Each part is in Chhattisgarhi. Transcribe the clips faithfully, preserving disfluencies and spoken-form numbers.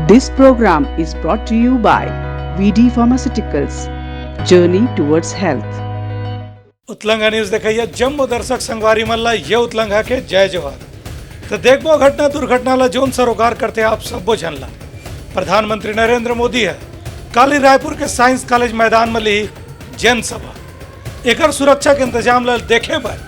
This program is brought to you by V D Pharmaceuticals, Journey Towards Health. Utlangha news देखइया जम्मो दर्शक संगवारी मन ला ये उतलंघा के जय जोहार। तो देखबो घटना दुर्घटना ला जोन सरोकार करथे आप सब्बो झन ला। प्रधानमंत्री नरेंद्र मोदी ह काली रायपुर के साइंस कॉलेज मैदान म ली जनसभा। एकर सुरक्षा के इंतजाम ला देखे बर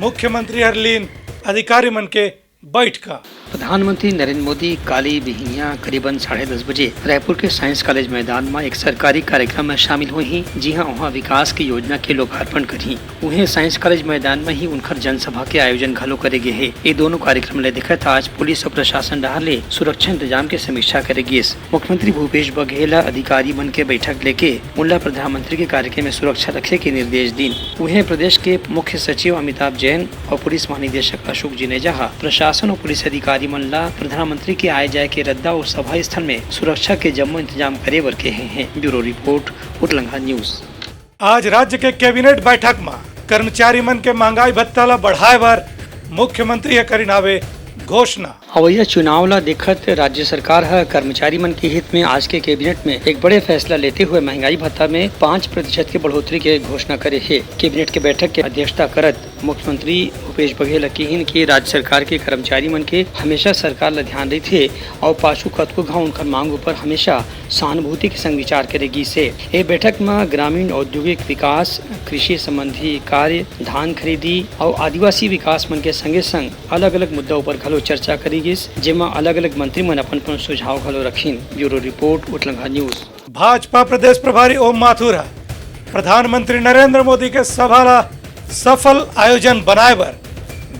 मुख्यमंत्री हर लीन अधिकारी मन के बैठका। प्रधानमंत्री नरेंद्र मोदी काली बिहिनिया करीबन साढ़े दस बजे रायपुर के साइंस कॉलेज मैदान म एक सरकारी कार्यक्रम म शामिल होही, जिहां उहां विकास के योजना के लोकार्पण करही। उहें साइंस कॉलेज मैदान म ही उनकर जनसभा के आयोजन घलो करे गे हे। ये दोनों कार्यक्रम ले देखत आज पुलिस अउ प्रशासन डहार ले सुरक्षा इंतजाम के समीक्षा करे गिस। मुख्यमंत्री भूपेश बघेल ह अधिकारी मन के बैठक लेके उनला प्रधानमंत्री के कार्यक्रम में सुरक्षा रखे के निर्देश दीन। उहें प्रदेश के मुख्य सचिव अमिताभ जैन अउ पुलिस महानिदेशक अशोक जुनेजा ह प्रशासन अउ पुलिस अधिकारी मन ला प्रधानमंत्री के आए जाए के रद्दा अउ सभा स्थल में सुरक्षा के जम्मो इंतजाम करे बर कहे हें। Bureau report, Utlangha news. आज राज्य के कैबिनेट बैठक म कर्मचारी मन के महंगाई भत्ता ला बढ़ाए बर मुख्यमंत्री ह करिन हावे घोषणा। अवइया चुनाव ला देखत राज्य सरकार ह कर्मचारी मन के हित में आज के कैबिनेट में एक बड़े फैसला लेते हुए महंगाई भत्ता में पाँच प्रतिशत के बढ़ोतरी के घोषणा करे हे। कैबिनेट के बैठक के अध्यक्षता करत मुख्यमंत्री भूपेश बघेल ह किहिन कि राज्य सरकार के कर्मचारी मन के हमेशा सरकार ला ध्यान रहिथे अउ पाछू कतको घाव उनकर मांग ऊपर हमेशा सहानुभूति के संग विचार करे गिस हे। ए बैठक म ग्रामीण औद्योगिक विकास, कृषि संबंधी कार्य, धान खरीदी अउ आदिवासी विकास मन के संगे संग अलग-अलग मुद्दा ऊपर घलो चर्चा करी गिस, जेमा अलग-अलग मंत्री मन अपन-अपन सुझाव घलो रखिन। Bureau report, Utlangha news. Bhajpa प्रदेश प्रभारी ओम माथुर ह प्रधानमंत्री नरेंद्र मोदी के सभा ला सफल आयोजन बनाए बर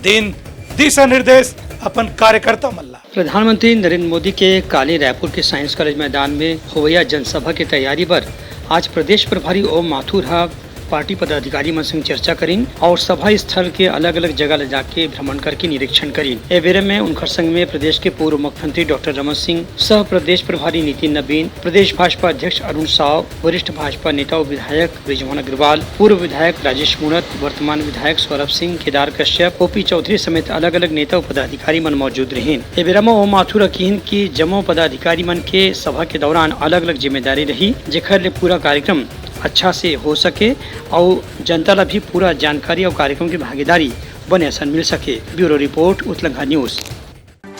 दिन दिशा निर्देश अपन कार्यकर्ता मन ला। प्रधानमंत्री नरेंद्र मोदी के काली रायपुर के साइंस कॉलेज मैदान में होवइया जनसभा के तैयारी बर आज प्रदेश प्रभारी ओम माथुर ह पार्टी पदाधिकारी मन संग चर्चा करिन अउ सभा स्थल के अलग-अलग जगह ले जाके भ्रमण करके निरीक्षण करिन। ए बेरा में उनकर संग में प्रदेश के पूर्व मुख्यमंत्री डॉक्टर रमन सिंह, सह प्रदेश प्रभारी नितिन नबीन, प्रदेश भाजपा अध्यक्ष अरुण साव, वरिष्ठ भाजपा नेता अउ विधायक बृजमोहन अग्रवाल, पूर्व विधायक राजेश मूणत, वर्तमान विधायक सौरभ सिंह, केदार कश्यप, ओपी चौधरी समेत अलग-अलग नेता अउ पदाधिकारी मन मौजूद रहिन। ए बेरा म ओम माथुर ह किहिन कि जम्मो पदाधिकारी मन के सभा के दौरान अलग-अलग जिम्मेदारी रही, जेखर ले पूरा कार्यक्रम अच्छा से हो सके अउ जनता ला भी पूरा जानकारी अउ कार्यक्रम के भागीदारी बने असन मिल सके। Bureau report, Utlangha news.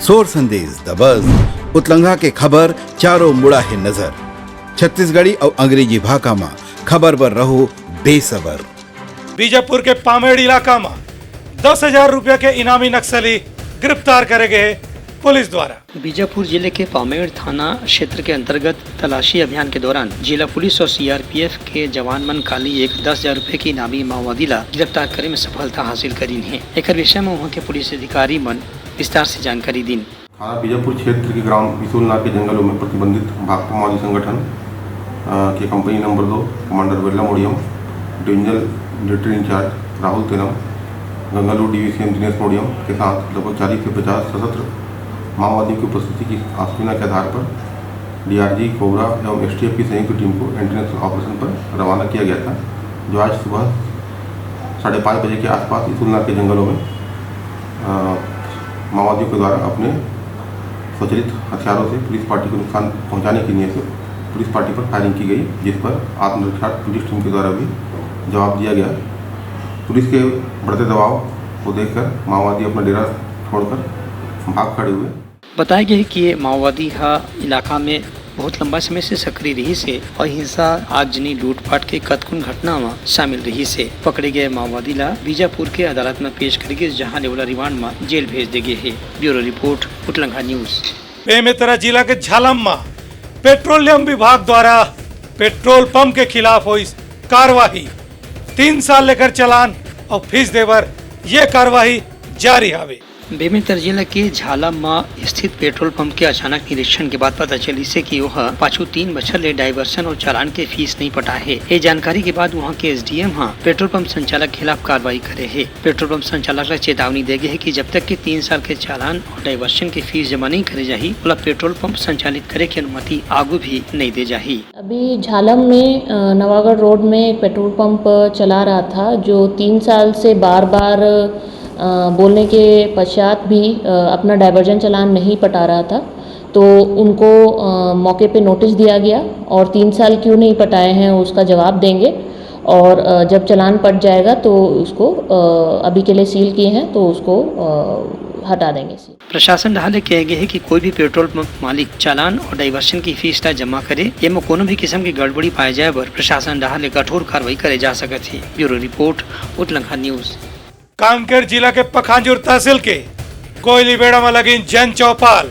सोर संदेश दबस, उतलंघा के खबर चारों मुड़ा हे नजर। छत्तीसगढ़ी अउ अंग्रेजी भाखा म खबर बर रहो बेसबर। बीजापुर के पामेड़ इलाका म दस हजार रुपया के इनामी नक्सली गिरफ्तार करे गे हे पुलिस द्वारा। बीजापुर जिले के पामेड़ थाना क्षेत्र के अंतर्गत तलाशी अभियान के दौरान जिला पुलिस अउ सीआरपीएफ के जवान मन काली एक दस हजार रुपये के इनामी माओवादी ला गिरफ्तार करे में सफलता हासिल करीन हे। एकर विषय में उहाँ के पुलिस अधिकारी मन विस्तार से जानकारी दीन। थाना बीजापुर क्षेत्र के ग्राम बिसुलनार के जंगलों में प्रतिबंधित भाकपा माओवादी संगठन, अ, के कंपनी नंबर दो commander Vella Modiyam, divisional military in-charge Rahul Tenam, Gangalur DVCM Dinesh Modiyam के साथ लगभग चालीस से पचास सशस्त्र माओवादियों की उपस्थिति की आशंका के आधार पर डीआरजी कोबरा एवं एसटीएफ की संयुक्त टीम को एंटी नक्सल ऑपरेशन पर रवाना किया गया था, जो आज सुबह साढ़े पाँच बजे के आसपास इसुलनार के जंगलों में, अ, माओवादियों के द्वारा अपने स्वचालित हथियारों से पुलिस पार्टी को नुकसान पहुंचाने की नीयत से पुलिस पार्टी पर फायरिंग की गई, जिस पर आत्मरक्षा पुलिस टीम के द्वारा भी जवाब दिया गया। पुलिस के बढ़ते दबाव को देखकर माओवादी अपना डेरा छोड़कर भाग खड़े हुए। बताया गया है कि ये माओवादी ह इलाका में बहुत लंबा समय से सक्रिय रहिस हे और हिंसा, आगजनी, लूटपाट के कतकुन घटना म शामिल रहिस हे। पकड़े गए माओवादी ला बीजापुर के अदालत में पेश करे गिस, जहां ले ओला रिमांड में जेल भेज दे गे हे। Bureau report, Utlangha news. Bemetara जिला के झालम म पेट्रोलियम विभाग द्वारा पेट्रोल पंप के खिलाफ होइस कार्रवाई। तीन साल लेकर चालान और फीस देबर ये कार्रवाई जारी हावे। बेमेतरा जिला के झालम म स्थित पेट्रोल पंप के अचानक निरीक्षण के बाद पता चलिस हे कि ओह पाछू तीन बछर ले डायवर्सन और चालान के फीस नइ पटाए हे। ये जानकारी के बाद उहाँ के एसडीएम ह पेट्रोल पंप संचालक के खिलाफ कार्रवाई करे हे। पेट्रोल पंप संचालक ला चेतावनी दे गे हे कि जब तक के तीन साल के चालान और डायवर्सन के फीस जमा नइ करे जाही, ओला पेट्रोल पंप संचालित करे के अनुमति आगू भी नइ दे जाही। अभी झालम में, अ, नवागढ़ रोड में एक पेट्रोल पंप चला रहा था, जो तीन साल से बार-बार, अ, बोलने के पश्चात भी, अ, अपना डायवर्जन चालान नहीं पटा रहा था। तो उनको अ, मौके पे नोटिस दिया गया और तीन साल क्यों नहीं पटाए हैं, उसका जवाब देंगे। और अ, जब चालान पट जाएगा तो उसको अ, अभी के लिए सील किए हैं, तो उसको अ, हटा देंगे सील। प्रशासन डहार ले कहे गए हे कि कोई भी पेट्रोल पंप मालिक चालान और डाइवर्शन की फीस ला जमा करे, एमा कोनो भी किस्म की गड़बड़ी पाए जाए बर प्रशासन डहार ले कठोर कार्रवाई करे जा सकत हे। Bureau report, Utlangha news. Kanker जिला के पखांजूर तहसील के कोयलीबेड़ा म लगिन जन चौपाल,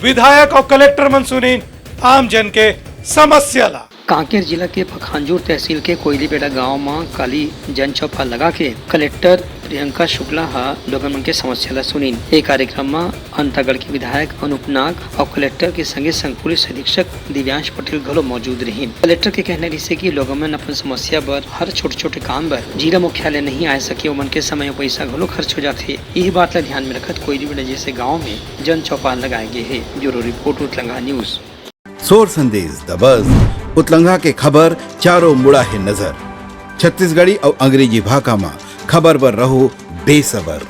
विधायक अउ कलेक्टर मन सुनिन आम जन के समस्या ला। कांकेर जिला के पखांजूर तहसील के कोयलीबेड़ा गांव म काली जन चौपाल लगा के कलेक्टर प्रियंका शुक्ला ह लोगन मन के समस्या ला सुनिन। ए कार्यक्रम म अंतागढ़ के विधायक अनूप नाग अउ कलेक्टर के संगे संग पुलिस अधीक्षक दिव्यांश पटेल घलो मौजूद रहिन। कलेक्टर के कहना रिहिसे कि लोगन मन अपन समस्या बर, हर छोटे-छोटे काम बर जिला मुख्यालय नहीं आ सके, ओमन के समय अउ पइसा घलो खर्च हो जाथे। इही बात ला ध्यान में रखत कोयलीबेड़ा जैसे गांव में जन चौपाल लगाए गे हे। Bureau report, Utlangha news. सोर संदेश, द बज, उतलंघा के खबर चारों मुड़ा हे नजर। छत्तीसगढ़ी अउ अंग्रेजी भाखा म खबर बर रहो बेसबर।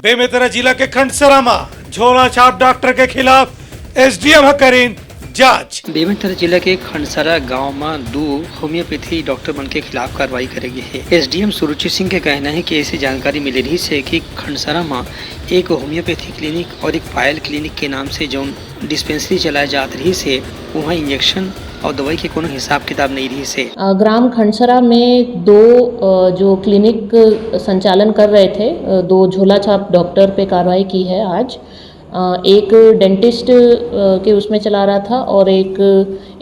बेमेतरा जिला के खंडसरा म झोला छाप डॉक्टर के खिलाफ एसडीएम ह करिन जांच। बेमेतरा जिला के खंडसरा गांव म दू होम्योपैथी डॉक्टर मन के खिलाफ कार्रवाई करे गे हे। एसडीएम सुरुचि सिंह के कहना हे कि ऐसी जानकारी मिले रहिस हे कि खंडसरा म एक होम्योपैथी क्लिनिक और एक पायल क्लिनिक के नाम से जौन डिस्पेंसरी चलाए जात रहिस हे, उहाँ इंजेक्शन और दवाई के कोनो हिसाब किताब नहीं रहिस हे। अ, ग्राम खंडसरा में दो, अ, जो क्लिनिक संचालन कर रहे थे, अ, दो झोला छाप डॉक्टर पे कार्रवाई की है आज। अ, एक डेंटिस्ट, अ, के उसमें चला रहा था और एक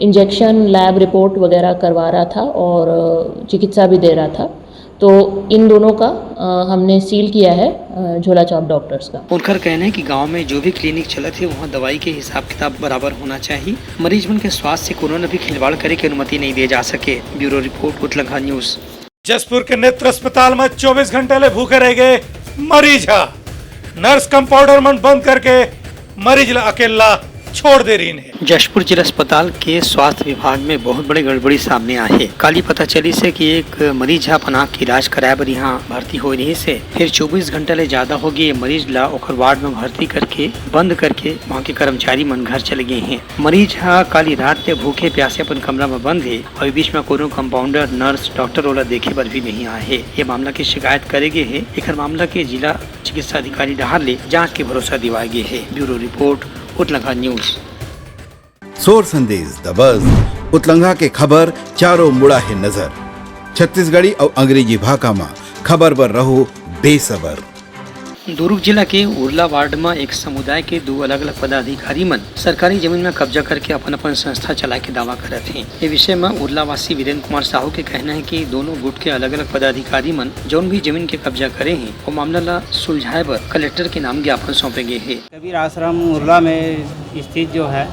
इंजेक्शन लैब रिपोर्ट वगैरह करवा रहा था और, अ, चिकित्सा भी दे रहा था। तो इन दोनों का, अ, हमने सील किया है, अ, झोला छाप डॉक्टर्स का। उनकर कहना हे कि गांव में जो भी क्लिनिक चलत हे, उहाँ दवाई के हिसाब किताब बराबर होना चाहिए। मरीज मन के स्वास्थ्य से कोनो न भी खिलवाड़ करे के अनुमति नहीं दिए जा सके। Bureau report, Utlangha news. Jashpur के नेत्र अस्पताल म चौबीस घंटा ले भूखे रह गए मरीज ह। नर्स कंपाउंडर मन बंद करके मरीज ला अकेला छोड़ दे रहिन हे। जशपुर जिला अस्पताल के स्वास्थ्य विभाग में बहुत बड़े गड़बड़ी सामने आए हे। काली पता चलिस हे कि एक मरीज ह अपन आँख के इलाज कराए बर यहाँ भर्ती होए रहिस हे, फिर चौबीस घंटा ले ज्यादा हो गए मरीज ला ओकर वार्ड में भर्ती करके बंद करके वहाँ के कर्मचारी मन घर चले गए हे। मरीज ह काली रात ले भूखे प्यासे अपन कमरा में बंद हे। अउ ए बीच म कोनो कंपाउंडर, नर्स, डॉक्टर ओला देखे बर भी नहीं आए हे। ये मामला के शिकायत करे गे हे। एखर मामला के जिला चिकित्सा अधिकारी डहार ले जांच के भरोसा दिवाए गे हे। Bureau report, Utlangha news. सोर संदेश, द बज, उतलंघा के खबर चारों मुड़ा हे नजर। छत्तीसगढ़ी अउ अंग्रेजी भाखा म खबर बर रहो बेसबर। दुरूग जिला के उरला वार्ड म एक समुदाय के दू अलग-अलग पदाधिकारी मन सरकारी जमीन म कब्जा करके अपन-अपन संस्था चलाए के दावा करत हें। ए विषय म उरला वासी वीरेंद्र कुमार साहू के कहना हे कि दोनों गुट के अलग-अलग पदाधिकारी मन जौन भी जमीन के कब्जा करे हें, वो मामला ल सुलझाए बर कलेक्टर के नाम ज्ञापन सौंपे गे हे। कबीर आश्रम उरला में स्थित जो है,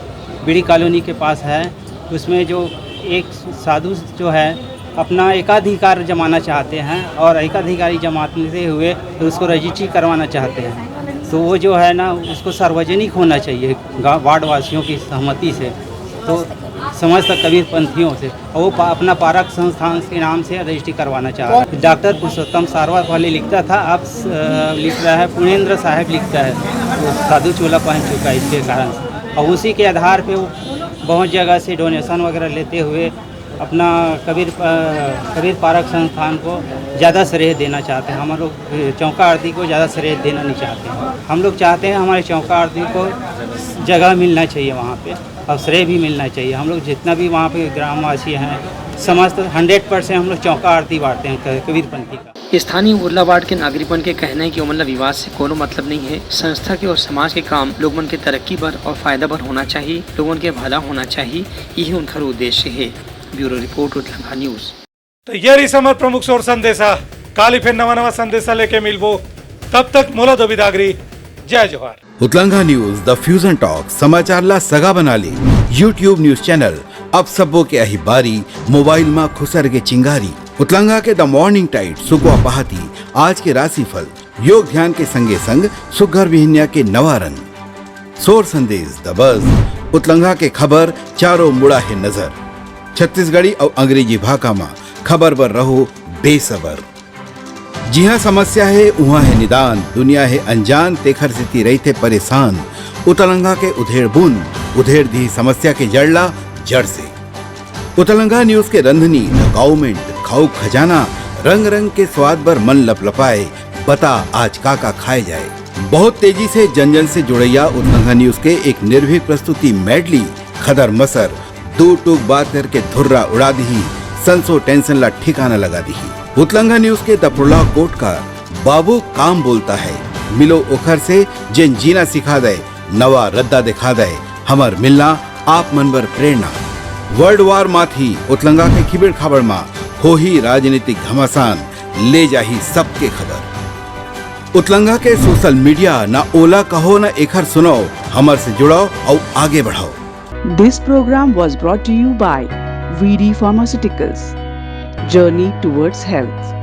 बीड़ी कॉलोनी के पास है, उसमें जो एक साधु जो है, अपना एकाधिकार जमाना चाहते हैं और एकाधिकारी जमाते हुए उसको रजिस्ट्री करवाना चाहते हैं। तो वो जो है ना, उसको सार्वजनिक होना चाहिए, गा-, वार्ड वासियों की सहमति से, तो समस्त कबीर पंथियों से, और वो पा-, अपना पारक संस्थान के नाम से रजिस्ट्री करवाना चाह रहे हैं। डॉक्टर पुरुषोत्तम सारवा पहले लिखता था, अब स-, लिख रहा है, पूर्णेंद्र साहब लिखता है, वो साधु चोला पहन चुका है इसके कारण से। और उसी के आधार पे वो बहुत जगह से डोनेशन वगैरह लेते हुए अपना कबीर, अ, कबीर पारक संस्थान को ज़्यादा श्रेय देना चाहते हैं। हम लोग, अ, चौका आरती को ज़्यादा श्रेय देना नहीं चाहते हैं। हम लोग चाहते हैं हमारे चौका आरती को जगह मिलना चाहिए वहाँ पे, और श्रेय भी मिलना चाहिए। हम लोग जितना भी वहाँ पे ग्रामवासी हैं, समस्त हंड्रेड परसेंट हम लोग चौका आरती बांटते हैं क-, कबीर पंथी का। स्थानीय उरला वार्ड के नागरिक मन के कहना हे कि ओमन ला विवाद से कोनो मतलब नहीं हे। संस्था के और समाज के काम लोग मन के तरक्की बर और फायदा बर होना चाहिए, लोगन के भला होना चाहिए, यही उनकर उद्देश्य हे। Bureau report, Utlangha news. तो ये रहिस हमर प्रमुख सोर संदेशा। काली फिर नवा नवा संदेशा लेके मिलबो, तब तक मोला दो बिदागरी, जय जोहार। उतलंघा न्यूज, द फ्यूजन टॉक, समाचार ला सगा बना ले। YouTube न्यूज चैनल, अब सबो के आही बारी, मोबाइल मा खुसर के चिंगारी। उतलंघा के द मॉर्निंग टाइड, सुकवा पहाती, आज के राशिफल, योग ध्यान के संगे संग सुग्घर बिहनिया के नवा रंग। सोर संदेश, द बज, उतलंघा के खबर, चारों मुड़ा हे नजर। छत्तीसगढ़ी अउ अंग्रेजी भाखा मा खबर बर रहो बेसबर। जिहाँ समस्या हे, उहाँ हे निदान, दुनिया हे अनजान, तेखर सेती रहिथे परेशान। उतलंघा के उधेड़ बुन, उधेर दिही समस्या के जड़ ला जड़ से। उतलंगा न्यूज के रंधनी, द काउमेंट, खाऊ खजाना, रंग रंग के स्वाद बर मन लपलपाए। बता आज का का खाए जाए। बहुत तेजी से जन जन से जुड़ैया उतलंगा न्यूज के एक निर्भीक प्रस्तुति मेडली, खदर मसर, दो टूक बात करके धुर्रा उड़ा दिही, संसो टेंशन ला ठिकाना लगा दिही। उतलंगा न्यूज के दपुड़ला कोटकार, बाबू काम बोलता है, मिलो ओखर से जेन जीना सिखा दे, नवा रद्दा दिखा दे, हमर मिलना आप मन बर प्रेरणा। वर्ल्ड वार माथी उतलंगा के खिबेड़ खाबड़ मा होही राजनीतिक घमासान, ले जाही सबके खबर। उतलंगा के सोशल मीडिया ना ओला कहो ना एखर सुनाओ, हमर से जुड़ाओ अउ आगे बढ़ाओ। This program was brought to you by V D Pharmaceuticals. Journey towards health.